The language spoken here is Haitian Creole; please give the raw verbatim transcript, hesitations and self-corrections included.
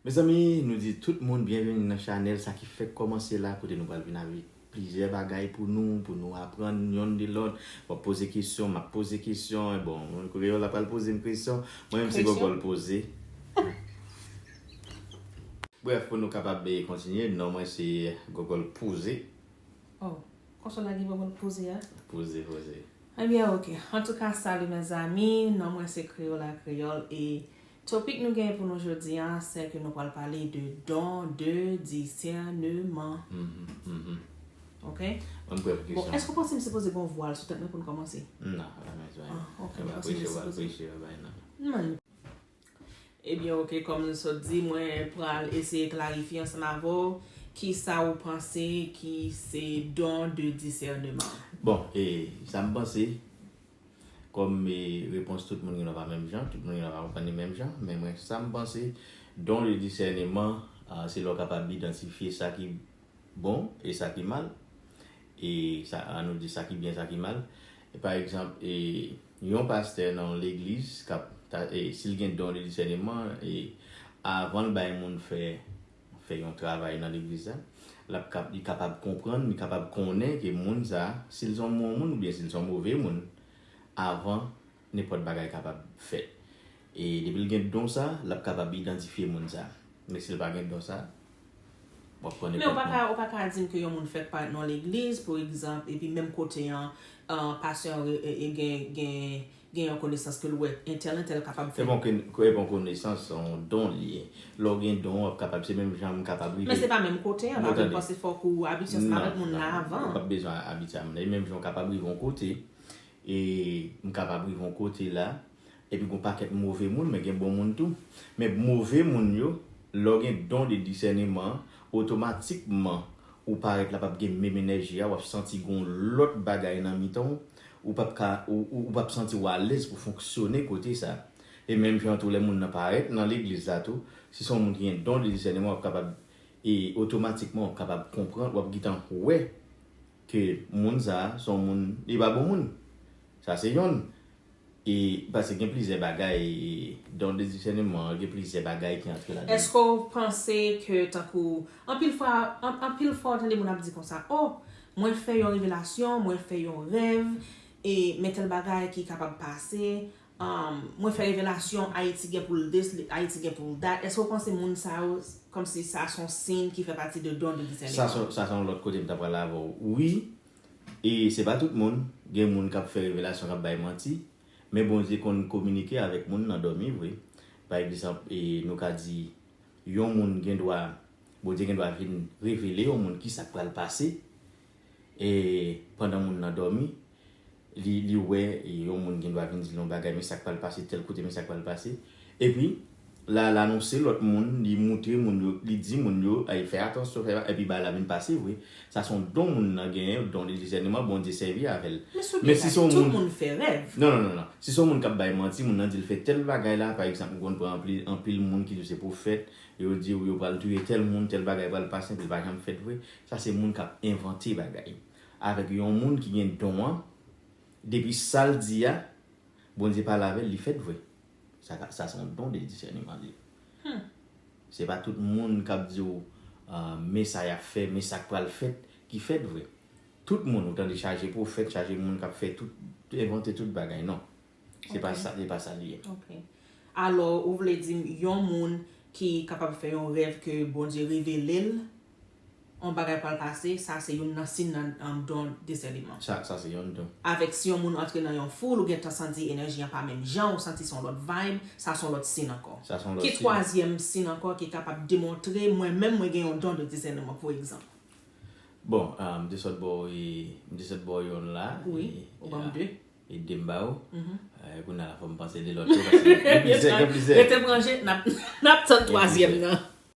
Mezanmi, nou di tout moun byenveni nan chanèl sa ki fèk kòmanse la, kote nou pral vin avèk plizyè bagay pou nou, pou nou aprann yonn de lòt. W ap poze kesyon, m ap poze kesyon. Bon, moun kreyòl la pral poze m kesyon. Mwen menm se Gògòl poze. Brèf, pou nou kapab eh, kontinye, non mwen se Gògòl poze. Oh, konsa w lage Gògòl poze a? Poze, poze. Ebyen, ok. Antouka, salut mezanmi, non mwen se Creola Creole e topik nou genyen pou nou jodi a, se ke nou pral pale de don de disèneman. Mhm, mhm. Ok? Mwen m prè pou Bon, kesyon. Èske w panse m sipoze gen yon vwal sou tèt mwen pou n kòmanse? Non, pa bezwen. Ah, ok, Ou mwen pral panse m preche, ou pral sipoze. preche, ou pral bay nan. Non. Ebyen, ok, kòm m sot di, mwen pral eseye klarifye ansanm avè w kisa ou panse ki se don de disèneman. Bon, e sa m panse, kòm e, repons tout moun gen pa menm jan, tout moun gen pa konprann li menm jan, men mwen, sa m panse, don de disèneman, ah, se lè w kapab idantifye sa ki bon e sa ki mal, e sa, an nou di sa ki byen, sa ki mal. E pa egzanp, e, yon pastè nan yon legliz, k ap, ta- e, si l gen don de disèneman, e, avan l bay moun fè, fè yon travay nan legliz la, l ap kap, li kapab konprann, li kapab konnen ke moun sa, si l se yon bon moun oubyen si l se yon move moun, avan nenpòt bagay kapab fèt. E depi l gen don sa, l ap kapab idantifye moun sa. Men si l pa gen don sa, w ap pran Men ou pa nenpòt ka, ou pa ka di m ke yon moun fèk parèt nan legliz, pou egzanp, epi menm kote an, an pastè an re- e- e gen, gen, gen yon konesans ke l wè entèl, entèl kapab Se fè. bon, ke- ke bon konesans, se yon don li ye. Lè w gen don, w ap kapab, se menm jan m kapab rive. Men se pa menm kote an, Non, pa vin tande. panse fòk ou abitye ansanm avèk moun nan avan. Ou p ap bezwen abitye a moun. E menm jan w kapab rive yon kote, e m kapab rive yon kote la, epi gen yon pakèt move moun, men gen bon moun tou. Men move moun yo, lè w gen don de disèneman, otomatikman, ou parèt la p ap gen menm enèji a, w ap santi gen yon lòt bagay nan mitan w, ou p ap ka, ou, ou, ou p ap santi w alèz pou fonksyone kote sa. E menm jan tou lè moun nan parèt nan legliz la tou, si se yon moun ki gen don de disèneman, w ap kapab, e otomatikman, w ap kapab konprann, w ap gentan wè ke moun sa, se yon moun, li pa bon moun. Sa se yonn. E, paske gen plizyè bagay, e, don de disèneman, gen plizyè bagay ki antre ladan. Èske w panse ke tankou, anpil fwa, an- anpil fwa w tande moun ap di konsa, oh, mwen fè yon revelasyon, mwen fè yon rèv, e men tèl bagay ki kapab pase, um, mwen fè revelasyon, Ayiti gen pou l this, Ayiti gen pou l that. Èske w panse moun sa yo, kòmsi sa se yon siy ki fè pati de don de disèneman? Sa se sa se yon lòt kote m ta pral avè w. Wi, e se pa tout moun. Gen moun k ap fè revelasyon, k ap bay manti. Men Bondye konn kominike avèk moun nan dòmi vre. Pa egzanp, e, nou ka di, yon moun gen dwa, Bondye gen dwa vin revele yon moun ki sa k pral pase, e pandan moun nan dòmi, li, li wè, e, yon moun gen dwa vin di l yon bagay, men sa k pral pase tèl kote, men sa k pral pase. Epi, la, l anonse lòt moun, li moutre moun yo, li di moun yo, ay, fè atansyon, fè, epi bagay la vin pase vre. Sa se yon don moun nan genyen, don de disèneman, Bondye sèvi avè l. Men sou Men si detay, se yon tout moun- moun fè rèv. Non, non, non, non. Si se yon moun k ap bay manti, moun nan di l fè tèl bagay la, pa egzanp, ou konn pran anpil, anpil moun ki di se pwofèt, yo di w yo pral touye tèl moun, tèl bagay pral pase, epi l pa janm fèt vre. Sa se moun k ap envante bagay. Avèk yon moun ki gen don an, depi sa l di a, Bondye pale avè l, li fèt vre. Sa, ka- sa se yon don de disèneman li ye. Se pa tout moun k ap di w, ah, men sa y ap fè, men sa k pral fèt, ki fèt vre. Tout moun, ou tande chaje pwofèt, chaje moun k ap fè tout, envante tout bagay, non. Se pa Ok. Sa, se pa sa li ye. Ok. Alò, ou vle di m yon moun ki kapab fè yon rèv ke Bondye revele l, yon bagay pral pase, sa se youn nan siy nan, nan don disèneman. Sa, sa se yon don. Avèk si yon moun antre nan yon foul, ou gentan santi enèji an pa menm jan, ou santi se yon lòt vibe, sa se yon lòt siy ankò. Sa se yon lòt Ki siy. Twazyèm siy ankò ki kapab demontre mwen menm mwen gen yon don de disèneman, pou egzanp? Bon, ah, m te sot bò, e, m te sot bò yonn la. Wi, e, ou ban m ah, de. E de m ba w. Mhm. Eh, kounye a la fò m panse de lòt yo, paske gen plizyè, gen plizyè. Rete branche, n ap, n ap tann twazyèm nan.